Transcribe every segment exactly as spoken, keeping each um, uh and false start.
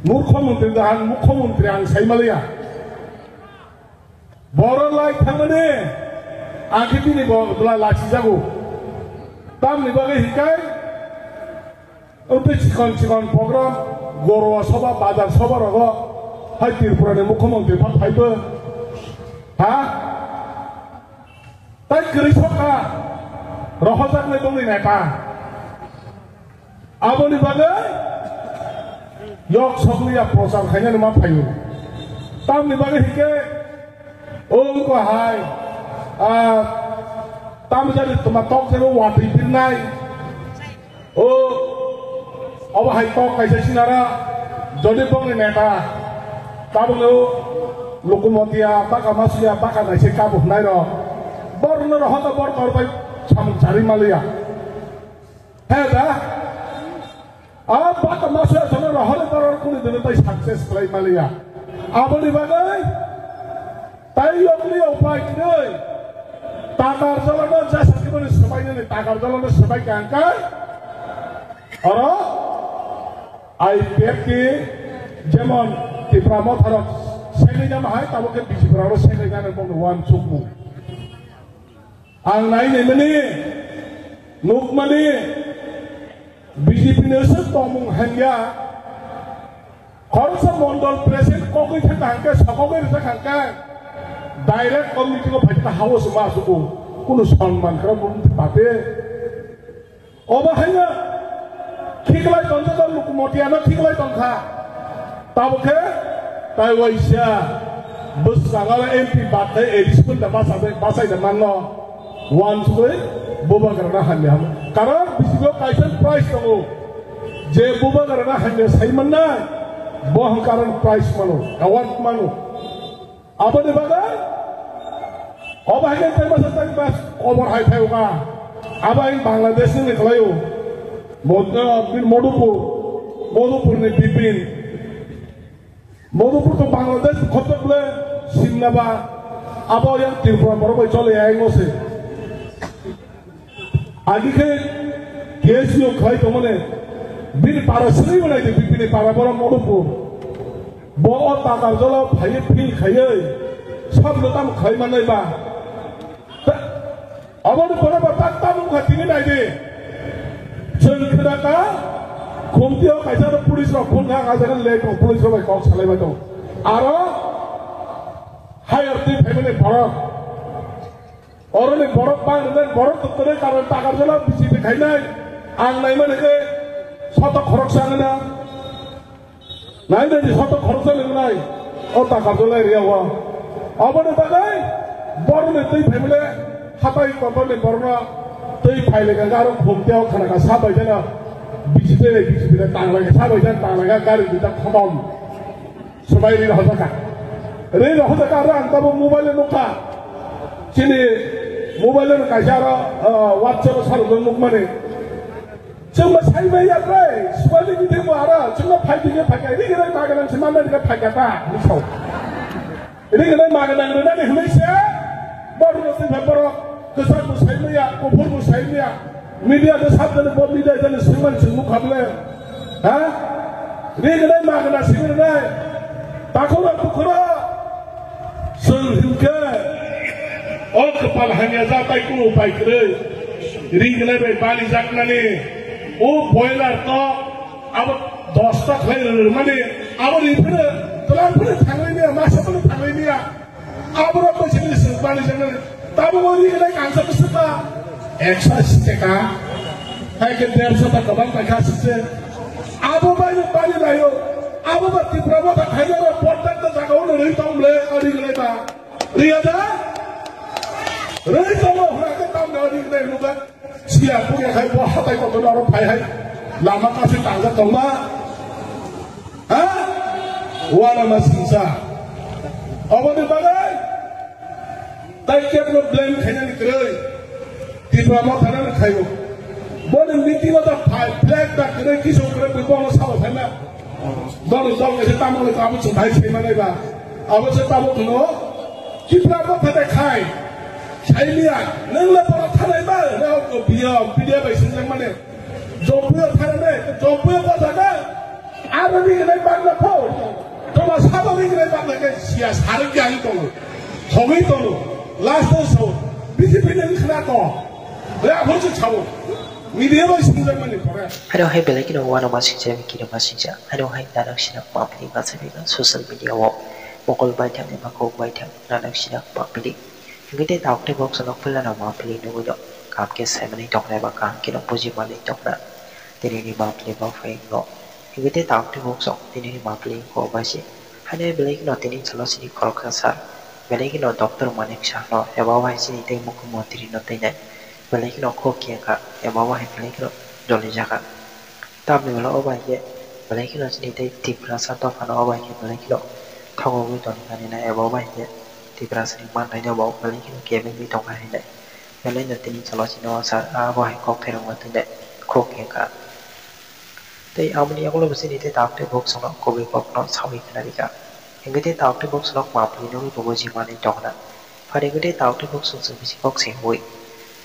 Murkho montri da ang, mukho montri ang sai maliya. Boro lai thangmani, ang khe bini bo bwla lachijago. Tamni bagwi hikai, wngtwi chikon chikon program, Gorowa soba, bazar soba rogo, hai Tripura ni mukho montri pha phaibo. Ha? Tai kwrwi sokha, rohojaknai bongni neta. Aboni bagwi yok sokliya prochar khainani ma phaio. Tamni bagwi hinkhe o wngkha hai, ah, tamjani tma tok jani watwi birnai. O, obo hai tok kaisa sinara, jodi bongni neta, tabukno Lukumotiya, baka masuya, baka naisai kabu hwnai rok. Borno rohono bor kor bai samung chari maliya. He da? A baka masuya sono rohole bor kuni dene bai success khlai maliya. Aboni bagwi Tai yokli upai kwrwi. Takarjalano jasa kiboni swbainani, Takarjalano swbai kangkai. Oro I P F T jemon Tipra Motharok segwi jama hai, tabuk khe B J P rok segwi jani bongni uansukmung. Ang nai naimani, nukmani, B J P ni se tongmung hanya. Khoroksa mondol president kokwi thangkha hwnkhe, sokogwi rijak hwnkhe, direct committee o phaikhe hao se ma suku, kunu sonman khwrang bo wngkha pate. Obo haino khiklai tonjak, Lukumotiano khiklai tongkha. Tabukhe tai waisa bwskango M P bathai A D C da bachai, bachai da manno. Wansugwi bubagrana hamya hamo. Karon bisigo kaisa price tongo. Je bubagrana hamya sai mannai, bo hwn karon price mano, award mano. Aboni bagwi obo hai khe tei masa tei bas kobor hai phai wngkha. Abo ang Bangladesh ni khlaio. Mod-, ah, Modupur, Modupur ni Bipin. Modupur to Bangladesh khobjak le simna ba, abo yang Tripura borok bai chole ya ngo se. Agi khe K S U khlai tongmani, bini para sri bo nai de, bini para borok Modupur. Bo o Takarjala phaiye phil khaiye, sab no tam khlai manai ba. Aboni pore ba tak tabuk kha tini nai di. Chwng khna ka, Khumti o kaisa police rok phone kha, kaisa khe late o police rok bai kok salai bai tong. Aro higher twi phaimani borok. Oroni borok bang rwnai, borok twtwrwi karon Takarjala B J P khainai. Ang naimani khe soto khoroksa wngna. Nai nai di soto khoroksa ni wngnai, o Takarjala area o. Aboni bagwi borokni twi phaimale hatai kotorni borokno twi phaile kha aro Khumti o khana kha sa bai jana B J P, B J P le tanglai kha sa bai jana tanglai kha gari duita khotom. Swbai ri rohorjak kha. Ri rohorjak kha aro ang tabuk mobile o nukha. Chini mobile o kaisa aro, ah, WhatsApp o sarwjak nukmani. Chwngno sai maya bai, swbani bithai bo aro, chwngno phai thwngya phaikha, iri gwnai maganang se manna rikha phaikha ta, hinwi sao. Iri gwnai maganang rwnani hinwi se, borokno twi phai borok, kwchak bo sai maya, kuphur bo sai maya, media no sab jani bo media jani swngmani chwng nukha bwle, ha? Iri gwnai maganang simi rwnai, takhurok bukhurok, Chwng hinkhe o kwpal hamya ja tai kunu upai kwrwi. Ri gwnai bai balijaknani o boiler to abo dosta khlai rwmani abo ri phano twlang phano thanglai niya, masa phano thanglai niya. Aborok bai sini chwng balijaknani tabuk o ri gwnai kansa bwswk ba ekso asi taka. Hai khe derso ta kwbang paikha aswk se. Abo bai no bali laio. Abo ba Tipra Motha khainai rok portek ta jaga o no rwi tong ble, o ri gwnai ba. Riya da? Rwi tongo hwnkhe tamni ori wngnai hwnba? Siya puya khai bo hatai kotor aro phai hai. Lama kasi tangjak tongma? Ha? Wana ma singsa. Oboni bagwi? Tai kebno blame khainani kwrwi. Tipra Motha nani khaio. Boni meeting o ta phai flag ta kwrwi kisu kwrwi bono sabo phaima. Dol dol kaisa tamo le abo chwng bai sai manai ba. Abo se tamo tuno. Tipra Motha de khai. Sai liya. Nang le pora thanai ba. Na ko biya, biya bai sinjak mane. Jompuyo thanai ne. Jompuyo ko jaga. Aro ni hinai bagna pho, toma sabo ni hinai bagna khe siya sarwi khe ani tono, thogwi tono, last o sao, B J P ni wngkhna to, le aphuru sao, media bai singjakmani pore. Hano hai belai kheno uano masingcha, kino masingcha, hano hai nanak sinak mapli masabika social media o mokol baithang eba kok baithang nanak sinak mapli. Hingke tei tauk tei bok sanok pila no mapli nugui no, kam khe saimani tokna eba kam khe no buji mani tokna. Tini ni mapli bo phai no. Hingke tei tauk tei bok sok tini ni mapli ko bai se. Haino belai kheno tini salo sini khoroksa sar. Belai kheno Doctor Manik Saha no eba bai sini tei Mukhyamantri no tei nai. Belai kheno kho kiya kha eba bai belai kheno joli jaka. Tamni ulo o bai khe belai kheno chini tei Tiprasa dophano o bai khe belai kheno thogogwi tongkha nina eba o bai khe Tiprasani manthai no bo belai kheno kebengwi tongkha hinai. Belai no tini chalo chini o sar a bo hai kok pherangma twi nai khuk khe kha. Tei aboni yagulo bo chini tei tauk tei bok songno kubui kokno sawi khna rikha. Hingke tei tauk tei bok songno mapli nugwi bo buji manwi tongna. Phaidi hwnkhe tei tauk tei bok song song bisi kok se hoi.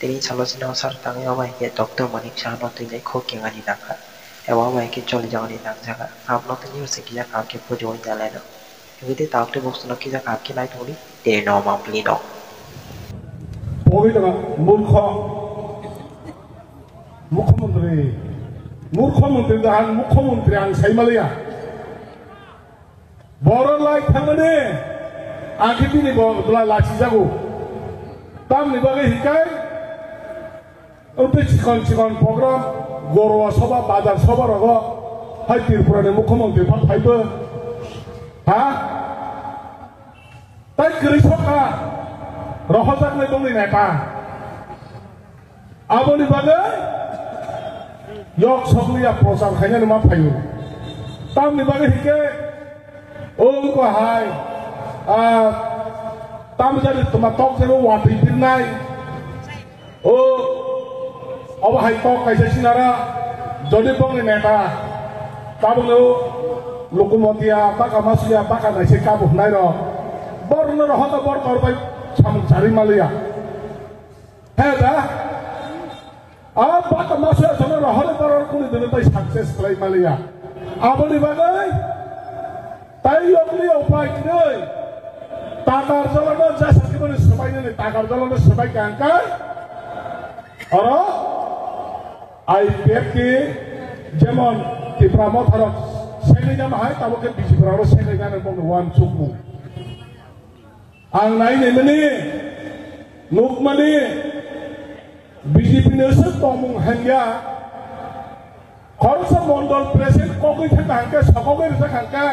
Tini salo chini o sar tangwi o bai khe Doctor Manik Saha no twi nai khuk kengani nangkha. Eba o bai khe choli jagani nangjaga. Abono tini o se kisa kaham khe pujo oi nalaino. Hingke tei tauk tei bok songno kisa kaham khe nai tongdi. Tei no mapli no. Pogwi tongma murkho. Mukhyamantri. Murkho mantri dahan mukhyamantri ang sai maliya. Boro lai thangmani, ang khe bini bo bwla lachijago. Tamni bagwi hinkhe, o tei chikon chikon program, Gorowa soba, bazar soba rogo, hai Tripura ni mukhyamantri pha phaibo. Ha? Tai kwrwi sokha, rohojaknai bongni neta. Aboni bagwi yok sokliya prochar khainani ma phaio. Tamni bagwi hinkhe o wngkha hai, ah, tamjani tuma tok jani watwi pirnai. O, obo hai tok kaisa sinara, jodi bongni neta, tabukno Lukumotiya, baka masuya, baka naisai kabu hwnai rok. Borno rohono bor kor bai samung chari maliya. He da? A baka masuya sono rohole borok kuni dini bai success khlai maliya. Aboni bagwi tai yokli upai kwrwi. Takar jolano jasa kiboni swbainani takar jolano swbai kangkai. Oro I P F T jemon Tipra Motharok segwi jama hai, tabuk khe B J P rok segwi jana bongni uansukmung. Ang nai naimani, nukmani, B J P ni aswk tongmung hanya. Khoroksa mondol president kokwi thangka hangke, sokogwi rijak hangke,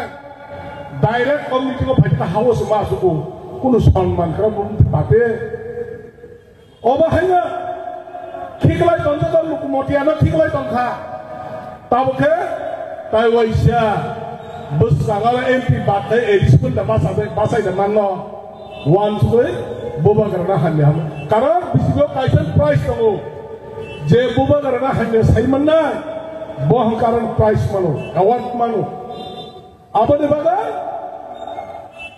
direct committee o phaikha hao se ma suku. Kunu sonman khara bumti pate. Obo haino khiklai tongkha, Lukumotiano khiklai tongkha. Tabukhe tai waisa bwskango M P bathai A D C punda bachai, bachai da manno. Wansugwi bubagrana hamya hamo. Karon bisigo kaisa prize tongo. Je bubagrana hamya sai mannai, bo hwn karon prize mano, award mano. Aboni bagwi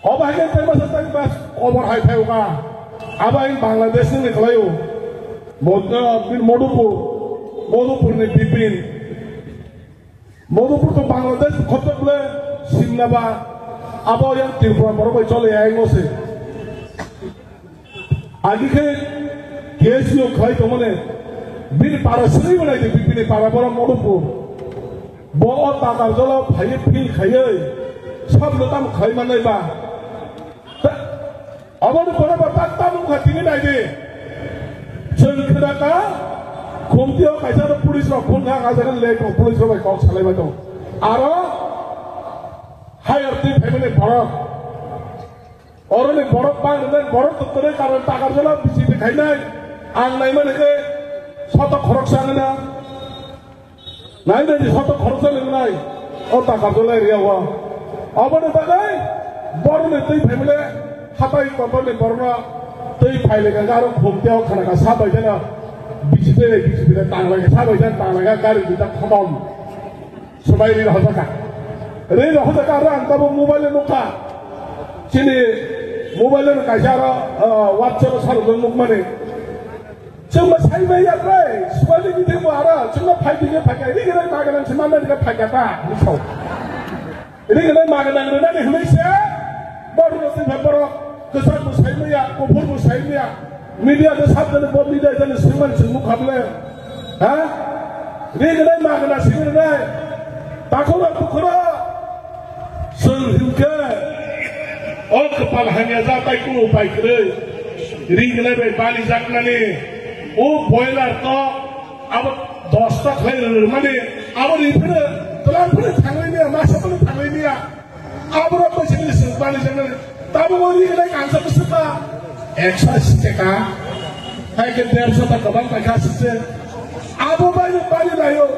obo hai khe tei masa tei mas kobor hai phai wngkha. Abo ang Bangladesh ni khlaio. Mod-, uh, Modupur, Modupur ni Bipin. Modupur to Bangladesh khotok le simna ba. Abo yang Tripura borok bai chole ya ngo se. Agi khe K S U khlai tongmani, bini para sri mwnai de, bini para borok Modupur. Bo o takar jolo phaiye phil khaiye, sabno tamo khlai mannai ba. Ta-, aboni pore bo tak tamo kha tini nai de. Chwng khna ka, khumti o kaisa no police rok phun kha, kaisa khe late o police rok bai kok salai bai tong. Aro higher twi phaimani borok. Oroni borok bang rwnai, borok twtwrwi karon takar jala B J P khainai. Ang naimani khe soto khoroksa wngna. Nai nai soto khoroksa wngnai. O takar jala area o. Oboni bagwi borokni twi phaimale hatai kotorni borokno twi phaile khe aro khumteo khana kha sa bai jana B J P, B J P le tanglai kha sa bai jana tanglai kha gari duita khomom. Swbai ri rohorjak kha. Ri rohorjak kha, aro ang tabuk mobile o nukha. Chini mobile o kaisa aro, ah, WhatsApp o sarwjak nukmani. Chwngma sai bai ya bre, swbai ri bithai bo aro, chwngma phai bini phai kha, ri gira naga nang se manna ri phai kha ta, hinwi sao. Ringnai magna rinani hinwi se, borokno twi phai borok kwchak bo sai maya, kuphur bo sai maya, media de sab jani bo media jani swimani swngmung kha bole, ha? Ringnai magna simi rinai, takhurok bukhurok, chwng hinkhe, o kwpal hamya ja tai kunu upai kwrwi, ringnai bai balijaknani, o boiler to, abo dosta khlai rwmani, abo ri phano, twlang phano thanglai maya, masa phano thanglai maya. Aborok bai sini sini bani jani. Tabuk o ri nai kansa bwswk ba. Eksa siteka. Hai ke dersa ta kabang pai kha sitse. Abo bai no bani layo.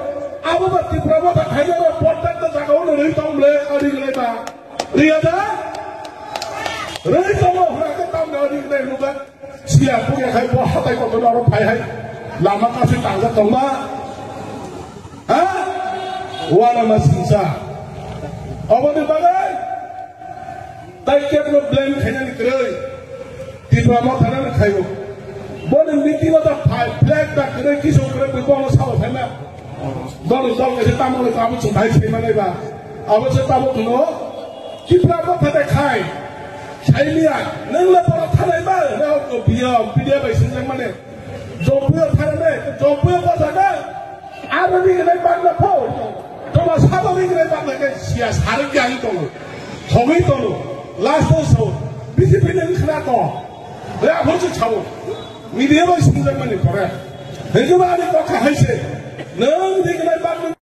Abo ba Tipra Motha khaina ro porta ta jaga o no ri tong ble, o ri nai ba. Ri ya da? Ri tong o hura ke tam na ri nai no ba. Siya puya khai bo hatai kotor aro phai hai. Lama kasi tangjak tongma. Ha? Wana ma singsa. Oboni bagai. Tai kebno blame khainani kwrwi. Tipra Motha nani khaio. Boni meeting o ta phai flag ta kwrwi kiso kwrwi bui bono sabo phaima. Boni dol kaisa tamo le tamo chwng hai sai manai ba. Abo se tamo kuno. Tipra Motha de khai. Saimia, nang le borok thanai ba, na ko biya, biya bai sinjak mane. Jompuyo thanai, jompuyo ba jaga. Aro ni nai bang na pho. Toma sabo ni nai bang na ke sia sarik ya ni tongo. Thogwi tongo. Last o so. B J P ni khna to. Ya phon se chabo. Media bai sinjak mane pore. Hejuma ani kotha haise. Nang ni nai bang